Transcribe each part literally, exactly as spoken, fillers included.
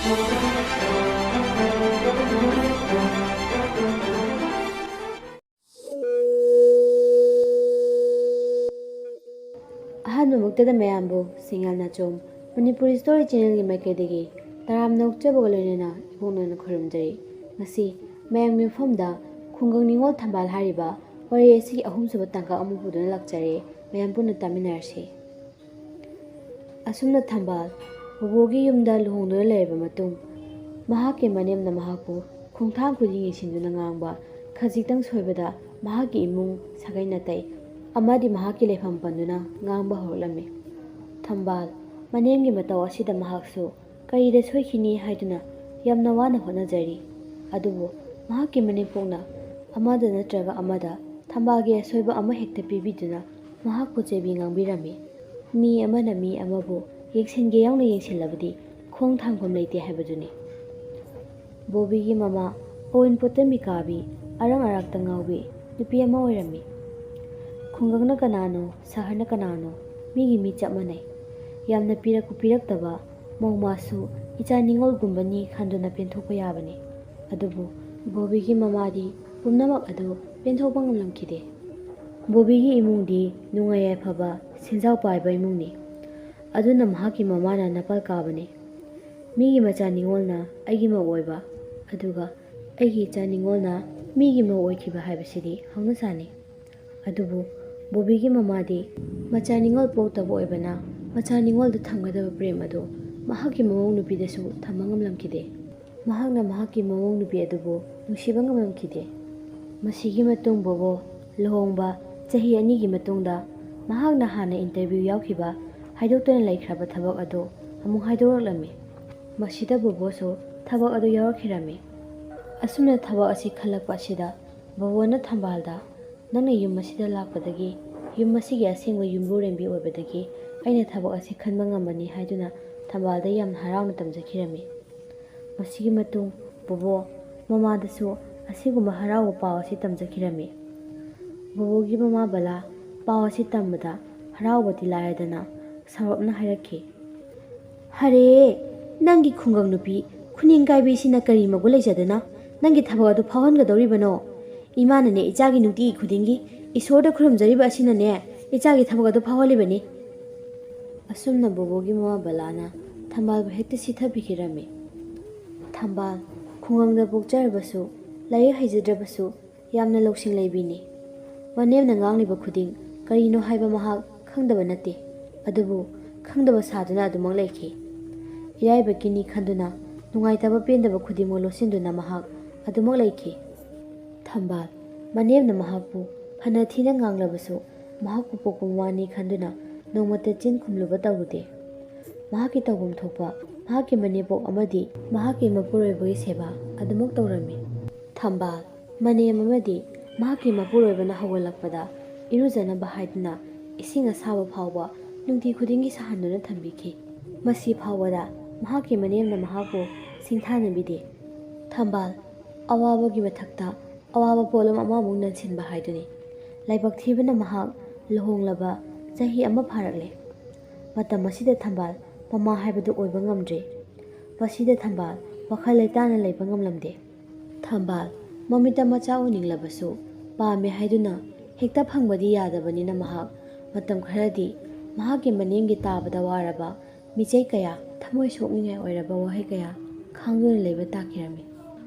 ꯑꯍꯥꯟꯕꯃꯛꯇꯗ ꯃꯌꯥꯝꯕꯨ ꯁꯤꯡꯉꯥꯜ ꯅꯥꯆꯣꯝ ꯃꯅꯤꯄꯨꯔꯤ ꯁ꯭ꯇꯣꯔꯤ ꯆꯦꯅꯦꯜꯒꯤ ꯃꯥꯏꯀꯩꯗꯒꯤ ꯇꯔꯥꯝꯅ ꯑꯣꯛꯆꯕꯒ ꯂꯣꯏꯅꯅ ꯏꯕꯨꯛꯅꯅ ꯈꯨꯔꯨꯝꯖꯔꯤ꯫ ꯉꯁꯤ ꯃꯌꯥꯝꯒꯤ ꯃꯐꯝꯗ ꯈꯨꯡꯒꯪ ꯅꯤꯉꯣꯜ ꯊꯝꯕꯥꯜ ꯍꯥꯏꯔꯤꯕ ꯋꯥꯔꯤ ꯑꯁꯤꯒꯤ ꯑꯍꯨꯝꯁꯨꯕ ꯇꯥꯡꯀꯛ ꯑꯃ ꯄꯨꯗꯨꯅ ꯂꯥꯛꯆꯔꯦ꯫ ꯃꯌꯥꯝ ꯄꯨꯟꯅ ꯇꯥꯃꯤꯟꯅꯔꯁꯤ꯫ ꯑꯁꯨꯝꯅ ꯊꯝꯕꯥꯜ ꯕꯣꯕꯣꯒꯤ ꯌꯨꯝꯗ ꯂꯨꯍꯣꯡꯗꯨꯅ ꯂꯩꯔꯕ ꯃꯇꯨꯡ, ꯃꯍꯥꯛꯀꯤ ꯃꯅꯦꯝꯅ ꯃꯍꯥꯛꯄꯨ ꯈꯣꯡꯊꯥꯡ ꯈꯨꯗꯤꯡ ꯌꯦꯡꯁꯤꯟꯗꯨꯅ ꯉꯥꯡꯕ, ꯈꯖꯤꯛꯇꯪ ꯁꯣꯏꯕꯗ ꯃꯍꯥꯛꯀꯤ ꯏꯃꯨꯡ, ꯁꯥꯒꯩ ꯅꯥꯇꯩ ꯑꯃꯗꯤ ꯃꯍꯥꯛꯀꯤ ꯂꯩꯐꯝ ꯄꯟꯗꯨꯅ ꯉꯥꯡꯕ ꯍꯧꯔꯛꯂꯝꯃꯤ꯫ ꯊꯝꯕꯥꯜ, ꯃꯅꯦꯝꯒꯤ ꯃꯇꯧ ꯑꯁꯤꯗ ꯃꯍꯥꯛꯁꯨ ꯀꯔꯤꯗ ꯁꯣꯏꯈꯤꯅꯤ ꯍꯥꯏꯗꯨꯅ ꯌꯥꯝꯅ ꯋꯥꯅ ꯍꯣꯠꯅꯖꯔꯤ꯫ ꯑꯗꯨꯕꯨ ꯃꯍꯥꯛꯀꯤ ꯃꯅꯦꯝꯄꯣꯛꯅ ꯑꯃꯗ ꯅꯠꯇ꯭ꯔꯒ ꯑꯃꯗ ꯊꯝꯕꯥꯜꯒꯤ ꯑꯁꯣꯏꯕ ꯑꯃ ꯍꯦꯛꯇ ꯄꯤꯕꯤꯗꯨꯅ ꯃꯍꯥꯛꯄꯨ ꯆꯩꯕꯤ ꯉꯥꯡꯕꯤꯔꯝꯃꯤ꯫ ꯃꯤ ꯑꯃꯅ ꯃꯤ ꯑꯃꯕꯨ ꯌꯦꯡꯁꯤꯟꯒꯦ ꯌꯥꯎꯅ ꯌꯦꯡꯁꯤꯜꯂꯕꯗꯤ ꯈꯣꯡ ꯊꯥꯡꯐꯝ ꯂꯩꯇꯦ ꯍꯥꯏꯕꯗꯨꯅꯤ꯫ ꯕꯣꯕꯤꯒꯤ ꯃꯃꯥ ꯑꯋꯨꯟꯄꯣꯠꯇ ꯃꯤꯀꯥꯕꯤ, ꯑꯔꯪ ꯑꯔꯥꯛꯇ ꯉꯥꯎꯕꯤ ꯅꯨꯄꯤ ꯑꯃ ꯑꯣꯏꯔꯝꯃꯤ꯫ ꯈꯨꯡꯒꯪꯅ ꯀꯅꯥꯅꯣ, ꯁꯍꯔꯅ ꯀꯅꯥꯅꯣ, ꯃꯤꯒꯤ ꯃꯤ ꯆꯞ ꯃꯥꯟꯅꯩ꯫ ꯌꯥꯝꯅ ꯄꯤꯔꯛꯄ ꯄꯤꯔꯛꯇꯕ, ꯃꯧ ꯃꯥꯁꯨ ꯏꯆꯥ ꯅꯤꯉꯣꯜꯒꯨꯝꯕꯅꯤ ꯈꯟꯗꯨꯅ ꯄꯦꯟꯊꯣꯛꯄ ꯌꯥꯕꯅꯤ꯫ ꯑꯗꯨꯕꯨ ꯕꯣꯕꯤꯒꯤ ꯃꯃꯥꯗꯤ ꯄꯨꯝꯅꯃꯛ ꯑꯗꯨ ꯄꯦꯟꯊꯣꯛꯄ ꯉꯝꯂꯝꯈꯤꯗꯦ꯫ ꯕꯣꯕꯤꯒꯤ ꯏꯃꯨꯡꯗꯤ ꯅꯨꯡꯉꯥꯏ ꯌꯥꯏꯐꯕ, ꯁꯦꯟꯖꯥꯎ ꯄꯥꯏꯕ ꯏꯃꯨꯡꯅꯤ꯫ ꯑꯗꯨꯅ ꯃꯍꯥꯛꯀꯤ ꯃꯃꯥꯅ ꯅꯥꯄꯜ ꯀꯥꯕꯅꯤ꯫ ꯃꯤꯒꯤ ꯃꯆꯥ ꯅꯤꯉꯣꯜꯅ ꯑꯩꯒꯤ ꯃꯧ ꯑꯣꯏꯕ, ꯑꯗꯨꯒ ꯑꯩꯒꯤ ꯏꯆꯥ ꯅꯤꯉꯣꯜꯅ ꯃꯤꯒꯤ ꯃꯧ ꯑꯣꯏꯈꯤꯕ ꯍꯥꯏꯕꯁꯤꯗꯤ ꯍꯧꯅꯁꯥꯅꯤ꯫ ꯑꯗꯨꯕꯨ ꯕꯣꯕꯤꯒꯤ ꯃꯃꯥꯗꯤ ꯃꯆꯥ ꯅꯤꯉꯣꯜ ꯄꯣꯛꯇꯕ ꯑꯣꯏꯕꯅ, ꯃꯆꯥ ꯅꯤꯉꯣꯜꯗ ꯊꯝꯒꯗꯕ ꯄ꯭ꯔꯦꯝ ꯑꯗꯨ ꯃꯍꯥꯛꯀꯤ ꯃꯃꯧ ꯅꯨꯄꯤꯗꯁꯨ ꯊꯝꯕ ꯉꯝꯂꯝꯈꯤꯗꯦ꯫ ꯃꯍꯥꯛꯅ ꯃꯍꯥꯛꯀꯤ ꯃꯃꯧ ꯅꯨꯄꯤ ꯑꯗꯨꯕꯨ ꯅꯨꯡꯁꯤꯕ ꯉꯝꯂꯝꯈꯤꯗꯦ꯫ ꯃꯁꯤꯒꯤ ꯃꯇꯨꯡ ꯕꯣꯕꯣ ꯂꯨꯍꯣꯡꯕ ꯆꯍꯤ ꯑꯅꯤꯒꯤ ꯃꯇꯨꯡꯗ ꯃꯍꯥꯛꯅ ꯍꯥꯟꯅ ꯏꯟꯇꯔꯚ꯭ꯌꯨ ꯌꯥꯎꯈꯤꯕ ꯍꯥꯏꯗꯣꯛꯇꯨꯅ ꯂꯩꯈ꯭ꯔꯕ ꯊꯕꯛ ꯑꯗꯨ ꯑꯃꯨꯛ ꯍꯥꯏꯗꯣꯔꯛꯂꯝꯃꯤ꯫ ꯃꯁꯤꯗ ꯕꯣꯕꯣꯁꯨ ꯊꯕꯛ ꯑꯗꯨ ꯌꯥꯎꯔꯛꯈꯤꯔꯝꯃꯤ꯫ ꯑꯁꯨꯝꯅ ꯊꯕꯛ ꯑꯁꯤ ꯈꯜꯂꯛꯄ ꯑꯁꯤꯗ ꯕꯣꯕꯣꯅ ꯊꯝꯕꯥꯜꯗ, "ꯅꯪꯅ ꯌꯨꯝ ꯑꯁꯤꯗ ꯂꯥꯛꯄꯗꯒꯤ ꯌꯨꯝ ꯑꯁꯤꯒꯤ ꯑꯁꯦꯡꯕ ꯌꯨꯝꯕꯨꯔꯦꯝꯕꯤ ꯑꯣꯏꯕꯗꯒꯤ ꯑꯩꯅ ꯊꯕꯛ ꯑꯁꯤ ꯈꯟꯕ ꯉꯝꯕꯅꯤ" ꯍꯥꯏꯗꯨꯅ ꯊꯝꯕꯥꯜꯗ ꯌꯥꯝꯅ ꯍꯔꯥꯎꯅ ꯇꯝꯖꯈꯤꯔꯝꯃꯤ꯫ ꯃꯁꯤꯒꯤ ꯃꯇꯨꯡ ꯕꯣꯕꯣ ꯃꯃꯥꯗꯁꯨ ꯑꯁꯤꯒꯨꯝꯕ ꯍꯔꯥꯎꯕ ꯄꯥꯎ ꯑꯁꯤ ꯇꯝꯖꯈꯤꯔꯝꯃꯤ꯫ ꯕꯣꯕꯣꯒꯤ ꯃꯃꯥ ꯕꯂꯥ ꯄꯥꯎ ꯑꯁꯤ ꯇꯝꯕꯗ ꯍꯔꯥꯎꯕꯗꯤ ꯂꯥꯏꯔꯗꯅ ꯁꯥꯎꯔꯞꯅ ꯍꯥꯏꯔꯛꯈꯤ, "ꯍꯔꯦ, "ꯅꯪꯒꯤ ꯈꯨꯡꯒꯪ ꯅꯨꯄꯤ ꯈꯨꯅꯤꯡ ꯀꯥꯏꯕꯤꯁꯤꯅ ꯀꯔꯤ ꯃꯒꯨꯟ ꯂꯩꯖꯗꯅ ꯅꯪꯒꯤ ꯊꯕꯛ ꯑꯗꯨ ꯐꯥꯎꯍꯟꯒꯗꯧꯔꯤꯕꯅꯣ? ꯏꯃꯥꯅꯅꯦ ꯏꯆꯥꯒꯤ ꯅꯨꯡꯇꯤꯒꯤ ꯈꯨꯗꯤꯡꯒꯤ ꯏꯁꯣꯔꯗ ꯈꯨꯔꯨꯝꯖꯔꯤꯕ ꯑꯁꯤꯅꯅꯦ ꯏꯆꯥꯒꯤ ꯊꯕꯛ ꯑꯗꯨ ꯐꯥꯎꯍꯜꯂꯤꯕꯅꯤ"꯫ ꯑꯁꯨꯝꯅ ꯕꯣꯕꯣꯒꯤ ꯃꯃꯥ ꯕꯂꯥꯅ ꯊꯝꯕꯥꯜꯕꯨ ꯍꯦꯛꯇ ꯁꯤꯊꯕꯤꯈꯤꯔꯝꯃꯤ꯫ ꯊꯝꯕꯥꯜ ꯈꯨꯡꯒꯪꯗ ꯄꯣꯛꯆꯔꯕꯁꯨ, ꯂꯥꯏꯔꯤꯛ ꯍꯩꯖꯗ꯭ꯔꯕꯁꯨ, ꯌꯥꯝꯅ ꯂꯧꯁꯤꯡ ꯂꯩꯕꯤꯅꯤ꯫ ꯃꯅꯦꯝꯅ ꯉꯥꯡꯂꯤꯕ ꯈꯨꯗꯤꯡ ꯀꯔꯤꯅꯣ ꯍꯥꯏꯕ ꯃꯍꯥꯛ ꯈꯪꯗꯕ ꯅꯠꯇꯦ꯫ ꯑꯗꯨꯕꯨ ꯈꯪꯗꯕ ꯁꯥꯗꯨꯅ ꯑꯗꯨꯃꯛ ꯂꯩꯈꯤ꯫ ꯏꯔꯥꯏꯕꯛꯀꯤꯅꯤ ꯈꯟꯗꯨꯅ ꯅꯨꯡꯉꯥꯏꯇꯕ ꯄꯦꯟꯗꯕ ꯈꯨꯗꯤꯡꯃꯛ ꯂꯣꯠꯁꯤꯟꯗꯨꯅ ꯃꯍꯥꯛ ꯑꯗꯨꯃꯛ ꯂꯩꯈꯤ꯫ ꯊꯝꯕꯥꯜ ꯃꯅꯦꯝꯅ ꯃꯍꯥꯛꯄꯨ ꯐꯅ ꯊꯤꯅ ꯉꯥꯡꯂꯕꯁꯨ, ꯃꯍꯥꯛꯄꯨ ꯄꯣꯛꯄ ꯃꯃꯥꯅꯤ ꯈꯟꯗꯨꯅ ꯅꯣꯡꯃꯇ ꯆꯤꯟ ꯈꯨꯝꯂꯨꯕ ꯇꯧꯔꯨꯗꯦ꯫ ꯃꯍꯥꯛꯀꯤ ꯇꯧꯐꯝ ꯊꯣꯛꯄ ꯃꯍꯥꯛꯀꯤ ꯃꯅꯦꯝꯄꯣꯛ ꯑꯃꯗꯤ ꯃꯍꯥꯛꯀꯤ ꯃꯄꯨꯔꯣꯏꯕꯒꯤ ꯁꯦꯕꯥ ꯑꯗꯨꯃꯛ ꯇꯧꯔꯝꯃꯤ꯫ ꯊꯝꯕꯥꯜ ꯃꯅꯦꯝ ꯑꯃꯗꯤ ꯃꯍꯥꯛꯀꯤ ꯃꯄꯨꯔꯣꯏꯕꯅ ꯍꯧꯒꯠꯂꯛꯄꯗ ꯏꯔꯨꯖꯅꯕ ꯍꯥꯏꯗꯨꯅ ꯏꯁꯤꯡ ꯑꯁꯥꯕ ꯐꯥꯎꯕ ꯅꯨꯡꯇꯤ ꯈꯨꯗꯤꯡꯒꯤ ꯁꯥꯍꯟꯗꯨꯅ ꯊꯝꯕꯤꯈꯤ꯫ ꯃꯁꯤ ꯐꯥꯎꯕꯗ ꯃꯍꯥꯛꯀꯤ ꯃꯅꯦꯝꯅ ꯃꯍꯥꯛꯄꯨ ꯁꯤꯡꯊꯥꯅꯕꯤꯗꯦ꯫ ꯊꯝꯕꯥꯜ ꯑꯋꯥꯕꯒꯤ ꯃꯊꯛꯇ ꯑꯋꯥꯕ ꯄꯣꯠꯂꯨꯝ ꯑꯃꯃꯨꯛ ꯅꯟꯁꯤꯟꯕ ꯍꯥꯏꯗꯨꯅꯤ꯫ ꯂꯥꯏꯕꯛ ꯊꯤꯕꯅ ꯃꯍꯥꯛ ꯂꯨꯍꯣꯡꯂꯕ ꯆꯍꯤ ꯑꯃ ꯐꯥꯔꯛꯂꯦ꯫ ꯃꯇꯝ ꯑꯁꯤꯗ ꯊꯝꯕꯥꯜ ꯃꯃꯥ ꯍꯥꯏꯕꯗꯨ ꯑꯣꯏꯕ ꯉꯝꯗ꯭ꯔꯤ꯫ ꯃꯁꯤꯗ ꯊꯝꯕꯥꯜ ꯋꯥꯈꯜ ꯂꯩꯇꯥꯅ ꯂꯩꯕ ꯉꯝꯂꯝꯗꯦ꯫ ꯊꯝꯕꯥꯜ ꯃꯃꯤꯠꯇ ꯃꯆꯥ ꯎꯅꯤꯡꯂꯕꯁꯨ, ꯄꯥꯝꯃꯦ ꯍꯥꯏꯗꯨꯅ ꯍꯦꯛꯇ ꯐꯪꯕꯗꯤ ꯌꯥꯗꯕꯅꯤꯅ, ꯃꯍꯥꯛ ꯃꯇꯝ ꯈꯔꯗꯤ ꯃꯍꯥꯛꯀꯤ ꯃꯅꯦꯝꯒꯤ ꯇꯥꯕꯗ ꯋꯥꯔꯕ ꯃꯤꯆꯩ ꯀꯌꯥ, ꯊꯃꯣꯏ ꯁꯣꯛꯅꯤꯡꯉꯥꯏ ꯑꯣꯏꯔꯕ ꯋꯥꯍꯩ ꯀꯌꯥ ꯈꯥꯡꯗꯨꯅ ꯂꯩꯕ ꯇꯥꯈꯤꯔꯝꯃꯤ꯫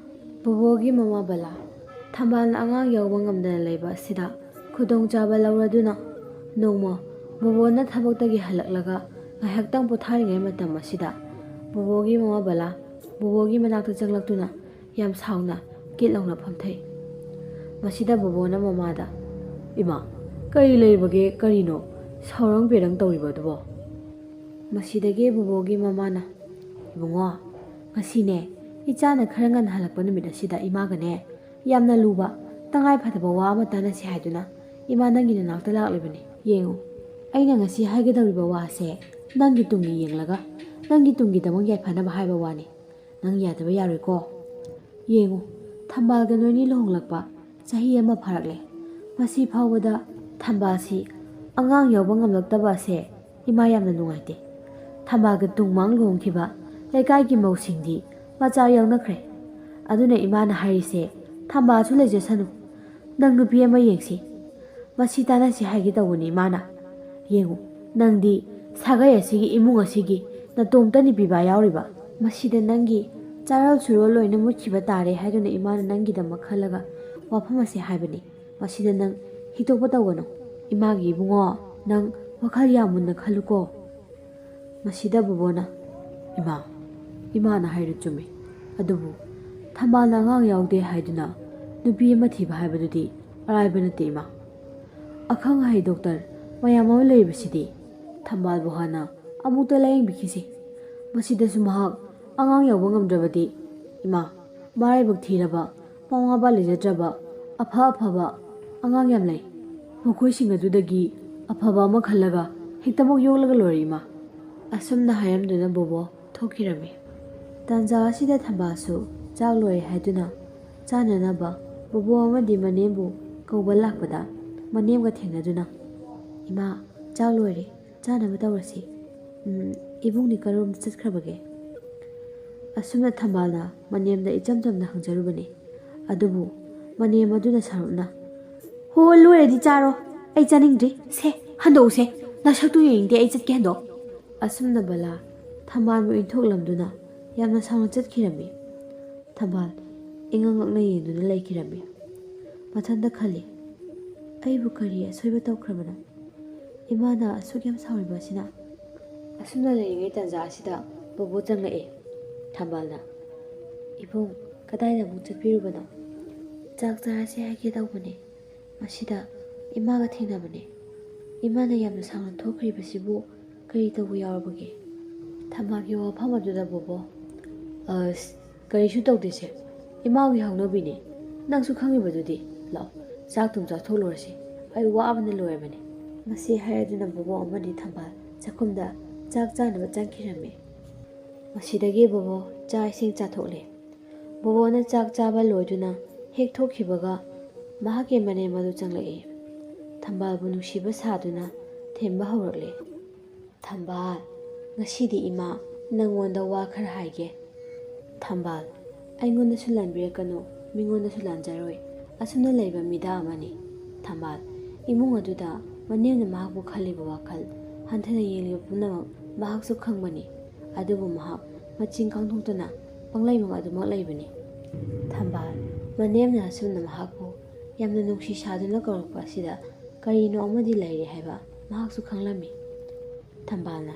ꯕꯣꯕꯣꯒꯤ ꯃꯃꯥ ꯕꯂꯥ, ꯊꯝꯕꯥꯜꯅ ꯑꯉꯥꯡ ꯌꯥꯎꯕ ꯉꯝꯗꯅ ꯂꯩꯕ ꯑꯁꯤꯗ ꯈꯨꯗꯣꯡꯆꯥꯕ ꯂꯧꯔꯗꯨꯅ ꯅꯣꯡꯃ ꯕꯣꯕꯣꯅ ꯊꯕꯛꯇꯒꯤ ꯍꯜꯂꯛꯂꯒ ꯉꯥꯏꯍꯥꯛꯇꯪ ꯄꯣꯊꯥꯔꯤꯉꯩ ꯃꯇꯝ ꯑꯁꯤꯗ ꯕꯣꯕꯣꯒꯤ ꯃꯃꯥ ꯕꯂꯥ ꯕꯣꯕꯣꯒꯤ ꯃꯅꯥꯛꯇ ꯆꯪꯂꯛꯇꯨꯅ ꯌꯥꯝ ꯁꯥꯎꯅ ꯀꯤꯠ ꯂꯥꯎꯅ ꯐꯝꯊꯩ꯫ ꯃꯁꯤꯗ ꯕꯣꯕꯣꯅ ꯃꯃꯥꯗ, "ꯏꯃꯥ, ꯀꯔꯤ ꯂꯩꯔꯤꯕꯒꯦ? ꯀꯔꯤꯅꯣ ꯁꯥꯎꯔꯪ ꯄꯦꯔꯪ ꯇꯧꯔꯤꯕ ꯑꯗꯨꯕꯣ?" ꯃꯁꯤꯗꯒꯤ ꯕꯣꯕꯣꯒꯤ ꯃꯃꯥꯅ, "ꯏꯕꯨꯡꯉꯣ, ꯉꯁꯤꯅꯦ, ꯏꯆꯥꯅ ꯈꯔ ꯉꯟꯅ ꯍꯜꯂꯛꯄ ꯅꯨꯃꯤꯠ ꯑꯁꯤꯗ ꯏꯃꯥꯒꯅꯦ ꯌꯥꯝꯅ ꯂꯨꯕ, ꯇꯉꯥꯏ ꯐꯗꯕ ꯋꯥ ꯑꯃ ꯇꯥꯟꯅꯁꯤ ꯍꯥꯏꯗꯨꯅ ꯏꯃꯥ ꯅꯪꯒꯤ ꯅꯅꯥꯛꯇ ꯂꯥꯛꯂꯤꯕꯅꯤ꯫ ꯌꯦꯡꯉꯨ, ꯑꯩꯅ ꯉꯁꯤ ꯍꯥꯏꯒꯗꯧꯔꯤꯕ ꯋꯥꯁꯦ ꯅꯪꯒꯤ ꯇꯨꯡꯒꯤ ꯌꯦꯡꯂꯒ ꯅꯪꯒꯤ ꯇꯨꯡꯒꯤꯗꯃꯛ ꯌꯥꯏꯐꯅꯕ ꯍꯥꯏꯕ ꯋꯥꯅꯤ꯫ ꯅꯪ ꯌꯥꯗꯕ ꯌꯥꯔꯣꯏꯀꯣ꯫ ꯌꯦꯡꯉꯨ, ꯊꯝꯕꯥꯜꯒ ꯅꯣꯏꯅꯤ ꯂꯨꯍꯣꯡꯂꯛꯄ ꯆꯍꯤ ꯑꯃ ꯐꯥꯔꯛꯂꯦ꯫ ꯃꯁꯤ ꯐꯥꯎꯕꯗ ꯊꯝꯕꯥꯜꯁꯤ ꯑꯉꯥꯡ ꯌꯥꯎꯕ ꯉꯝꯂꯛꯇꯕ ꯑꯁꯦ ꯏꯃꯥ ꯌꯥꯝꯅ ꯅꯨꯡꯉꯥꯏꯇꯦ꯫ ꯊꯝꯕꯥꯜꯒ ꯇꯨꯡ ꯃꯥꯡ ꯂꯨꯍꯣꯡꯈꯤꯕ ꯂꯩꯀꯥꯏꯒꯤ ꯃꯧꯁꯤꯡꯗꯤ ꯃꯆꯥ ꯌꯥꯎꯅꯈ꯭ꯔꯦ꯫ ꯑꯗꯨꯅ ꯏꯃꯥꯅ ꯍꯥꯏꯔꯤꯁꯦ, ꯊꯝꯕꯥꯜꯁꯨ ꯂꯩꯖꯁꯅꯨ, ꯅꯪ ꯅꯨꯄꯤ ꯑꯃ ꯌꯦꯡꯁꯤ, ꯃꯁꯤ ꯇꯥꯟꯅꯁꯤ ꯍꯥꯏꯒꯦ ꯇꯧꯕꯅꯤ ꯏꯃꯥꯅ꯫ ꯌꯦꯡꯉꯨ, ꯅꯪꯗꯤ ꯁꯥꯒꯩ ꯑꯁꯤꯒꯤ, ꯏꯃꯨꯡ ꯑꯁꯤꯒꯤ ꯅꯇꯣꯝꯇꯅꯤ ꯄꯤꯕ ꯌꯥꯎꯔꯤꯕ꯫ ꯃꯁꯤꯗ ꯅꯪꯒꯤ ꯆꯥꯔꯣꯜ ꯁꯨꯔꯣꯜ ꯂꯣꯏꯅ ꯃꯨꯠꯈꯤꯕ ꯇꯥꯔꯦ ꯍꯥꯏꯗꯨꯅ ꯏꯃꯥꯅ ꯅꯪꯒꯤꯗꯃꯛ ꯈꯜꯂꯒ ꯋꯥꯐꯝ ꯑꯁꯦ ꯍꯥꯏꯕꯅꯤ꯫ ꯃꯁꯤꯗ ꯅꯪ ꯍꯤꯛꯇꯣꯛꯄ ꯇꯧꯒꯅꯨ꯫ ꯏꯃꯥꯒꯤ ꯏꯕꯨꯡꯉꯣ, ꯅꯪ ꯋꯥꯈꯜ ꯌꯥꯝ ꯃꯨꯟꯅ ꯈꯜꯂꯨꯀꯣ꯫ ꯃꯁꯤꯗ ꯕꯣꯕꯣꯅ, "ꯏꯃꯥ, ꯏꯃꯥꯅ ꯍꯥꯏꯔꯤꯗꯨ ꯆꯨꯝꯃꯤ꯫ ꯑꯗꯨꯕꯨ ꯊꯝꯕꯥꯜꯅ ꯑꯉꯥꯡ ꯌꯥꯎꯗꯦ ꯍꯥꯏꯗꯨꯅ ꯅꯨꯄꯤ ꯑꯃ ꯊꯤꯕ ꯍꯥꯏꯕꯗꯨꯗꯤ ꯑꯔꯥꯏꯕ ꯅꯠꯇꯦ ꯏꯃꯥ꯫ ꯑꯈꯪ ꯑꯍꯩ ꯗꯣꯛꯇꯔ ꯃꯌꯥꯝ ꯑꯃ ꯂꯩꯔꯤꯕꯁꯤꯗꯤ꯫ ꯊꯝꯕꯥꯜꯕꯨ ꯍꯥꯟꯅ ꯑꯃꯨꯛꯇ ꯂꯥꯌꯦꯡꯕꯤꯈꯤꯁꯤ꯫ ꯃꯁꯤꯗꯁꯨ ꯃꯍꯥꯛ ꯑꯉꯥꯡ ꯌꯥꯎꯕ ꯉꯝꯗ꯭ꯔꯕꯗꯤ, ꯏꯃꯥ, ꯃꯔꯥꯏꯕꯛ ꯊꯤꯔꯕ ꯃꯃꯥ ꯃꯄꯥ ꯂꯩꯖꯗ꯭ꯔꯕ ꯑꯐ ꯑꯐꯕ ꯑꯉꯥꯡ ꯌꯥꯝ ꯂꯩ꯫ ꯃꯈꯣꯏꯁꯤꯡ ꯑꯗꯨꯗꯒꯤ ꯑꯐꯕ ꯑꯃ ꯈꯜꯂꯒ ꯍꯦꯛꯇꯃꯛ ꯌꯣꯛꯂꯒ ꯂꯣꯏꯔꯦ ꯏꯃꯥ꯫" ꯑꯁꯨꯝꯅ ꯍꯥꯏꯔꯝꯗꯨꯅ ꯕꯣꯕꯣ ꯊꯣꯛꯈꯤꯔꯝꯃꯤ꯫ ꯇꯥꯟꯖꯥ ꯑꯁꯤꯗ ꯊꯝꯕꯥꯜꯁꯨ ꯆꯥꯛ ꯂꯣꯏꯔꯦ ꯍꯥꯏꯗꯨꯅ ꯆꯥꯅꯅꯕ ꯕꯣꯕꯣ ꯑꯃꯗꯤ ꯃꯅꯦꯝꯕꯨ ꯀꯧꯕ ꯂꯥꯛꯄꯗ, ꯃꯅꯦꯝꯒ ꯊꯦꯡꯅꯗꯨꯅ, "ꯏꯃꯥ, ꯆꯥꯛ ꯂꯣꯏꯔꯦ, ꯆꯥꯅꯕ ꯇꯧꯔꯁꯤ꯫ ꯎꯝ, ꯏꯕꯨꯡꯗꯤ ꯀꯔꯣꯝꯗ ꯆꯠꯈ꯭ꯔꯕꯒꯦ?" ꯑꯁꯨꯝꯅ ꯊꯝꯕꯥꯜꯅ ꯃꯅꯦꯝꯗ ꯏꯆꯝ ꯆꯝꯅ ꯍꯪꯖꯔꯨꯕꯅꯤ꯫ ꯑꯗꯨꯕꯨ ꯃꯅꯦꯝ ꯑꯗꯨꯅ ꯁꯥꯎꯔꯞꯅ, "ꯍꯣ, ꯂꯣꯏꯔꯗꯤ ꯆꯥꯔꯣ, ꯑꯩ ꯆꯥꯅꯤꯡꯗ꯭ꯔꯤ꯫ ꯁꯦ, ꯍꯟꯗꯣꯛꯎꯁꯦ, ꯅꯁꯛꯇꯨ ꯌꯦꯡꯅꯤꯡꯗꯦ, ꯑꯩ ꯆꯠꯀꯦ, ꯍꯟꯗꯣꯛ꯫" ꯑꯁꯨꯝꯅ ꯕꯂꯥ ꯊꯝꯕꯥꯜꯕꯨ ꯏꯟꯊꯣꯛꯂꯝꯗꯨꯅ ꯌꯥꯝꯅ ꯁꯥꯎꯅ ꯆꯠꯈꯤꯔꯝꯃꯤ꯫ ꯊꯝꯕꯥꯜ ꯏꯉꯛ ꯉꯛꯅ ꯌꯦꯡꯗꯨꯅ ꯂꯩꯈꯤꯔꯝꯃꯤ꯫ ꯃꯊꯟꯇ ꯈꯜꯂꯤ, "ꯑꯩꯕꯨ ꯀꯔꯤ ꯑꯁꯣꯏꯕ ꯇꯧꯈ꯭ꯔꯕꯅꯣ? ꯏꯃꯥꯅ ꯑꯁꯨꯛ ꯌꯥꯝ ꯁꯥꯎꯔꯤꯕ ꯑꯁꯤꯅ?" ꯑꯁꯨꯝꯅ ꯂꯩꯔꯤꯉꯩ ꯇꯥꯟꯖꯥ ꯑꯁꯤꯗ ꯕꯣꯕꯣ ꯆꯪꯂꯛꯑꯦ꯫ ꯊꯝꯕꯥꯜꯅ, "ꯏꯕꯨꯡ, ꯀꯗꯥꯏꯗ ꯑꯃꯨꯛ ꯆꯠꯄꯤꯔꯨꯕꯅꯣ?" "ꯆꯥꯛ ꯆꯥꯔꯁꯦ ꯍꯥꯏꯒꯦ ꯇꯧꯕꯅꯦ꯫ ꯃꯁꯤꯗ ꯏꯃꯥꯒ ꯊꯦꯡꯅꯕꯅꯦ꯫ ꯏꯃꯥꯅ ꯌꯥꯝꯅ ꯁꯥꯎꯅ ꯊꯣꯛꯈ꯭ꯔꯤꯕꯁꯤꯕꯨ ꯀꯔꯤ ꯇꯧꯕ ꯌꯥꯎꯔꯕꯒꯦ?" ꯊꯝꯕꯥꯜꯒꯤ ꯋꯥꯐꯝ ꯑꯗꯨꯗ ꯕꯣꯕꯣ, "ꯑꯁ, ꯀꯔꯤꯁꯨ ꯇꯧꯗꯦꯁꯦ, ꯏꯃꯥꯒꯤ ꯍꯧꯅꯕꯤꯅꯦ꯫ ꯅꯪꯁꯨ ꯈꯪꯉꯤꯕꯗꯨꯗꯤ꯫ ꯂꯥꯛꯑꯣ, ꯆꯥꯛ ꯊꯨꯝ ꯆꯥꯊꯣꯛꯂꯨꯔꯁꯤ꯫ ꯑꯩ ꯋꯥꯕꯅ ꯂꯣꯏꯔꯕꯅꯤ꯫" ꯃꯁꯤ ꯍꯥꯏꯔꯗꯨꯅ ꯕꯣꯕꯣ ꯑꯃꯗꯤ ꯊꯝꯕꯥꯜ ꯆꯥꯛꯈꯨꯝꯗ ꯆꯥꯛ ꯆꯥꯅꯕ ꯆꯪꯈꯤꯔꯝꯃꯤ꯫ ꯃꯁꯤꯗꯒꯤ ꯕꯣꯕꯣ ꯆꯥꯛ ꯏꯁꯤꯡ ꯆꯥꯊꯣꯛꯂꯦ꯫ ꯕꯣꯕꯣꯅ ꯆꯥꯛ ꯆꯥꯕ ꯂꯣꯏꯗꯨꯅ ꯍꯦꯛ ꯊꯣꯛꯈꯤꯕꯒ ꯃꯍꯥꯛꯀꯤ ꯃꯅꯦꯝ ꯑꯗꯨ ꯆꯪꯂꯛꯏ꯫ ꯊꯝꯕꯥꯜꯕꯨ ꯅꯨꯡꯁꯤꯕ ꯁꯥꯗꯨꯅ ꯊꯦꯝꯕ ꯍꯧꯔꯛꯂꯦ꯫ "ꯊꯝꯕꯥꯜ, ꯉꯁꯤꯗꯤ ꯏꯃꯥ "ꯅꯪꯉꯣꯟꯗ ꯋꯥ ꯈꯔ ꯍꯥꯏꯒꯦ꯫ ꯊꯝꯕꯥꯜ, ꯑꯩꯉꯣꯟꯗꯁꯨ ꯂꯥꯟꯕꯤꯔꯛꯀꯅꯨ, ꯃꯤꯉꯣꯟꯗꯁꯨ ꯂꯥꯟꯖꯔꯣꯏ꯫ ꯑꯁꯨꯝꯅ ꯂꯩꯕ ꯃꯤꯗꯥ ꯑꯃꯅꯤ꯫ ꯊꯝꯕꯥꯜ, ꯏꯃꯨꯡ ꯑꯗꯨꯗ ꯃꯅꯦꯝꯅ ꯃꯍꯥꯛꯄꯨ ꯈꯜꯂꯤꯕ ꯋꯥꯈꯜ, ꯍꯟꯊꯅ ꯌꯦꯡꯂꯤꯕ ꯄꯨꯝꯅꯃꯛ ꯃꯍꯥꯛꯁꯨ ꯈꯪꯕꯅꯤ꯫ ꯑꯗꯨꯕꯨ ꯃꯍꯥꯛ ꯃꯆꯤꯟ ꯀꯥꯡꯊꯣꯛꯇꯅ ꯄꯪꯂꯩꯃꯛ ꯑꯗꯨꯃꯛ ꯂꯩꯕꯅꯤ꯫ ꯊꯝꯕꯥꯜ, ꯃꯅꯦꯝꯅ ꯑꯁꯨꯝꯅ ꯃꯍꯥꯛꯄꯨ ꯌꯥꯝꯅ ꯅꯨꯡꯁꯤ ꯁꯥꯗꯨꯅ ꯀꯧꯔꯛꯄ ꯑꯁꯤꯗ ꯀꯔꯤꯅꯣ ꯑꯃꯗꯤ ꯂꯩꯔꯦ ꯍꯥꯏꯕ ꯃꯍꯥꯛꯁꯨ ꯈꯪꯂꯝꯃꯤ꯫ ꯊꯝꯕꯥꯜꯅ,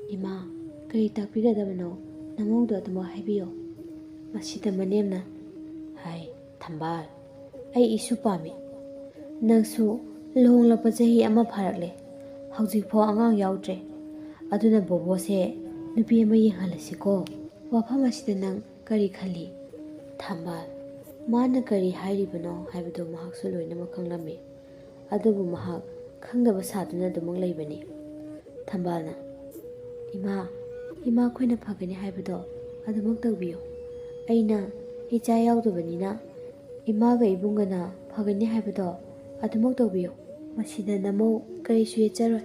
"ꯏꯃꯥ, ꯀꯔꯤ ꯇꯥꯛꯄꯤꯒꯗꯕꯅꯣ? ꯅꯃꯧꯗꯣ ꯑꯗꯨꯃꯛ ꯍꯥꯏꯕꯤꯌꯣ꯫" ꯃꯁꯤꯗ ꯃꯅꯦꯝꯅ, "ꯍꯥꯏ, ꯊꯝꯕꯥꯜ, ꯑꯩ ꯏꯁꯨ ꯄꯥꯝꯃꯤ꯫ ꯅꯪꯁꯨ ꯂꯨꯍꯣꯡꯂꯛꯄ ꯆꯍꯤ ꯑꯃ ꯐꯥꯔꯛꯂꯦ꯫ ꯍꯧꯖꯤꯛꯐꯥꯎ ꯑꯉꯥꯡ ꯌꯥꯎꯗ꯭ꯔꯦ꯫ ꯑꯗꯨꯅ ꯕꯣꯕꯣꯁꯦ ꯅꯨꯄꯤ ꯑꯃ ꯌꯦꯡꯍꯜꯂꯁꯤꯀꯣ꯫ ꯋꯥꯐꯝ ꯑꯁꯤꯗ ꯅꯪ ꯀꯔꯤ ꯈꯜꯂꯤ?" ꯊꯝꯕꯥꯜ, ꯃꯥꯅ ꯀꯔꯤ ꯍꯥꯏꯔꯤꯕꯅꯣ ꯍꯥꯏꯕꯗꯨ ꯃꯍꯥꯛꯁꯨ ꯂꯣꯏꯅꯃꯛ ꯈꯪꯂꯝꯃꯤ꯫ ꯑꯗꯨꯕꯨ ꯃꯍꯥꯛ ꯈꯪꯗꯕ ꯁꯥꯗꯨꯅ ꯑꯗꯨꯃꯛ ꯂꯩꯕꯅꯤ꯫ ꯊꯝꯕꯥꯜꯅ, "ꯏꯃꯥ, ꯏꯃꯥ, ꯑꯩꯈꯣꯏꯅ ꯐꯒꯅꯤ ꯍꯥꯏꯕꯗꯣ ꯑꯗꯨꯃꯛ ꯇꯧꯕꯤꯌꯨ꯫ ꯑꯩꯅ ꯏꯆꯥ ꯌꯥꯎꯗꯕꯅꯤꯅ ꯏꯃꯥꯒ ꯏꯕꯨꯡꯒꯅ ꯐꯒꯅꯤ ꯍꯥꯏꯕꯗꯣ ꯑꯗꯨꯃꯛ ꯇꯧꯕꯤꯌꯨ꯫" ꯃꯁꯤꯗ ꯅꯃꯧ ꯀꯔꯤꯁꯨ ꯌꯦꯠꯆꯔꯣꯏ꯫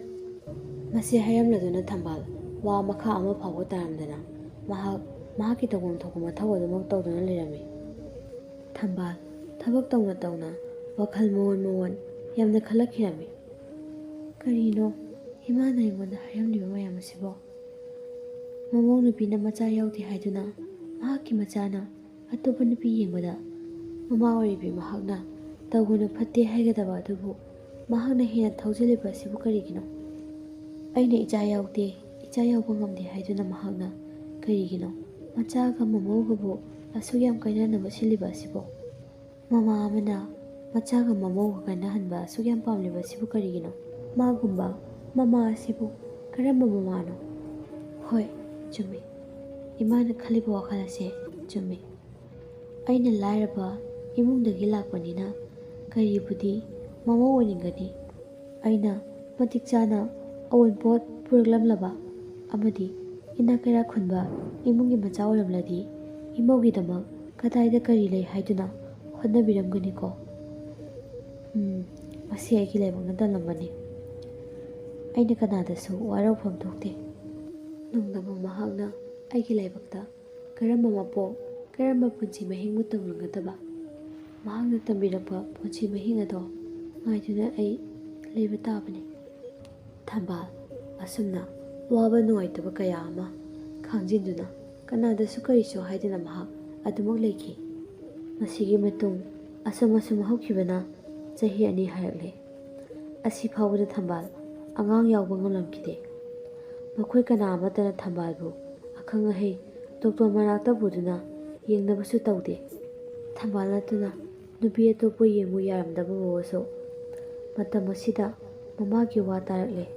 ꯃꯁꯤ ꯍꯥꯏꯔꯝꯂꯗꯨꯅ ꯊꯝꯕꯥꯜ ꯋꯥ ꯃꯈꯥ ꯑꯃ ꯐꯥꯎꯕ ꯇꯥꯔꯝꯗꯅ ꯃꯍꯥꯛ ꯃꯍꯥꯛꯀꯤ ꯇꯧꯐꯝ ꯊꯣꯛꯄ ꯃꯊꯧ ꯑꯗꯨꯃꯛ ꯇꯧꯗꯨꯅ ꯂꯩꯔꯝꯃꯤ꯫ ꯊꯝꯕꯥꯜ ꯊꯕꯛ ꯇꯧꯅ ꯇꯧꯅ ꯋꯥꯈꯜ ꯃꯑꯣꯟ ꯃꯑꯣꯟ ꯌꯥꯝꯅ ꯈꯜꯂꯛꯈꯤꯔꯝꯃꯤ꯫ "ꯀꯔꯤꯅꯣ ꯏꯃꯥꯅ ꯑꯩꯉꯣꯟꯗ ꯍꯥꯏꯔꯝꯂꯤꯕ ꯃꯌꯥꯝ ꯑꯁꯤꯕꯣ? ꯃꯃꯧ ꯅꯨꯄꯤꯅ ꯃꯆꯥ ꯌꯥꯎꯗꯦ ꯍꯥꯏꯗꯨꯅ ꯃꯍꯥꯛꯀꯤ ꯃꯆꯥꯅ ꯑꯇꯣꯞꯄ ꯅꯨꯄꯤ ꯌꯦꯡꯕꯗ ꯃꯃꯥ ꯑꯣꯏꯔꯤꯕꯤ ꯃꯍꯥꯛꯅ ꯇꯧꯒꯅꯨ ꯐꯠꯇꯦ ꯍꯥꯏꯒꯗꯕ ꯑꯗꯨꯕꯨ ꯃꯍꯥꯛꯅ ꯍꯦꯟꯅ ꯊꯧꯖꯤꯜꯂꯤꯕ ꯑꯁꯤꯕꯨ ꯀꯔꯤꯒꯤꯅꯣ? ꯑꯩꯅ ꯏꯆꯥ ꯌꯥꯎꯗꯦ, ꯏꯆꯥ ꯌꯥꯎꯕ ꯉꯝꯗꯦ ꯍꯥꯏꯗꯨꯅ ꯃꯍꯥꯛꯅ ꯀꯔꯤꯒꯤꯅꯣ ꯃꯆꯥꯒ ꯃꯃꯧꯒꯕꯨ ꯑꯁꯨꯛ ꯌꯥꯝ ꯀꯥꯏꯅꯅꯕ ꯁꯤꯜꯂꯤꯕ ꯑꯁꯤꯕꯣ? ꯃꯃꯥ ꯑꯃꯅ ꯃꯆꯥꯒ ꯃꯃꯧꯒ ꯀꯥꯏꯅꯍꯟꯕ ꯑꯁꯨꯛ ꯌꯥꯝ ꯄꯥꯝꯂꯤꯕ ꯑꯁꯤꯕꯨ ꯀꯔꯤꯒꯤꯅꯣ? ꯃꯥꯒꯨꯝꯕ ꯃꯃꯥ ꯑꯁꯤꯕꯨ ꯀꯔꯝꯕ ꯃꯃꯥꯅꯣ?" ꯍꯣꯏ, ꯆꯨꯝꯃꯤ꯫ ꯏꯃꯥꯅ ꯈꯜꯂꯤꯕ ꯋꯥꯈꯜ ꯑꯁꯦ ꯆꯨꯝꯃꯤ꯫ ꯑꯩꯅ ꯂꯥꯏꯔꯕ ꯏꯃꯨꯡꯗꯒꯤ ꯂꯥꯛꯄꯅꯤꯅ ꯀꯔꯤꯕꯨꯗꯤ ꯃꯃꯧ ꯑꯣꯏꯅꯤꯡꯒꯅꯤ? ꯑꯩꯅ ꯃꯇꯤꯛ ꯆꯥꯅ ꯑꯋꯨꯟꯄꯣꯠ ꯄꯨꯔꯛꯂꯝꯂꯕ ꯑꯃꯗꯤ ꯏꯅꯥꯛ ꯀꯩꯔꯥꯛ ꯈꯨꯟꯕ ꯏꯃꯨꯡꯒꯤ ꯃꯆꯥ ꯑꯣꯏꯔꯝꯂꯗꯤ ꯏꯃꯧꯒꯤꯗꯃꯛ ꯀꯗꯥꯏꯗ ꯀꯔꯤ ꯂꯩ ꯍꯥꯏꯗꯨꯅ ꯍꯣꯠꯅꯕꯤꯔꯝꯒꯅꯤꯀꯣ? ꯎꯝ, ꯃꯁꯤ ꯑꯩꯒꯤ ꯂꯥꯏꯕꯛꯅ ꯇꯝꯂꯝꯕꯅꯤ꯫ ꯑꯩꯅ ꯀꯅꯥꯗꯁꯨ ꯋꯥꯔꯧꯐꯝ ꯊꯣꯛꯇꯦ꯫ ꯅꯣꯡꯗꯝꯕ ꯃꯍꯥꯛꯅ ꯑꯩꯒꯤ ꯂꯥꯏꯕꯛꯇ ꯀꯔꯝꯕ ꯃꯄꯣꯛ, ꯀꯔꯝꯕ ꯄꯨꯟꯁꯤ ꯃꯍꯤꯡꯕꯨ ꯇꯝꯂꯝꯒꯗꯕ? ꯃꯍꯥꯛꯅ ꯇꯝꯕꯤꯔꯛꯄ ꯄꯨꯟꯁꯤ ꯃꯍꯤꯡ ꯑꯗꯣ ꯉꯥꯏꯗꯨꯅ ꯑꯩ ꯂꯩꯕ ꯇꯥꯕꯅꯤ꯫ ꯊꯝꯕꯥꯜ ꯑꯁꯨꯝꯅ ꯋꯥꯕ ꯅꯨꯡꯉꯥꯏꯇꯕ ꯀꯌꯥ ꯑꯃ ꯈꯥꯡꯖꯤꯟꯗꯨꯅ, ꯀꯅꯥꯗꯁꯨ ꯀꯔꯤꯁꯨ ꯍꯥꯏꯗꯅ ꯃꯍꯥꯛ ꯑꯗꯨꯃꯛ ꯂꯩꯈꯤ꯫ ꯃꯁꯤꯒꯤ ꯃꯇꯨꯡ ꯑꯁꯨꯝ ꯑꯁꯨꯝ ꯍꯧꯈꯤꯕꯅ ꯆꯍꯤ ꯑꯅꯤ ꯍꯥꯏꯔꯛꯂꯦ꯫ ꯑꯁꯤ ꯐꯥꯎꯕꯗ ꯊꯝꯕꯥꯜ ꯑꯉꯥꯡ ꯌꯥꯎꯕ ꯉꯝꯂꯝꯈꯤꯗꯦ꯫ ꯃꯈꯣꯏ ꯀꯅꯥ ꯑꯃꯠꯇꯅ ꯊꯝꯕꯥꯜꯕꯨ ꯑꯈꯪ ꯑꯍꯩ ꯗꯣꯛꯇꯔ ꯃꯅꯥꯛꯇ ꯄꯨꯗꯨꯅ ꯌꯦꯡꯅꯕꯁꯨ ꯇꯧꯗꯦ꯫ ꯊꯝꯕꯥꯜ ꯅꯠꯇꯅ ꯅꯨꯄꯤ ꯑꯇꯣꯞꯄ ꯌꯦꯡꯉꯨ ꯌꯥꯔꯝꯗꯕ ꯕꯣꯕꯣꯁꯨ ꯃꯇꯝ ꯑꯁꯤꯗ ꯃꯃꯥꯒꯤ ꯋꯥ ꯇꯥꯔꯛꯂꯦ꯫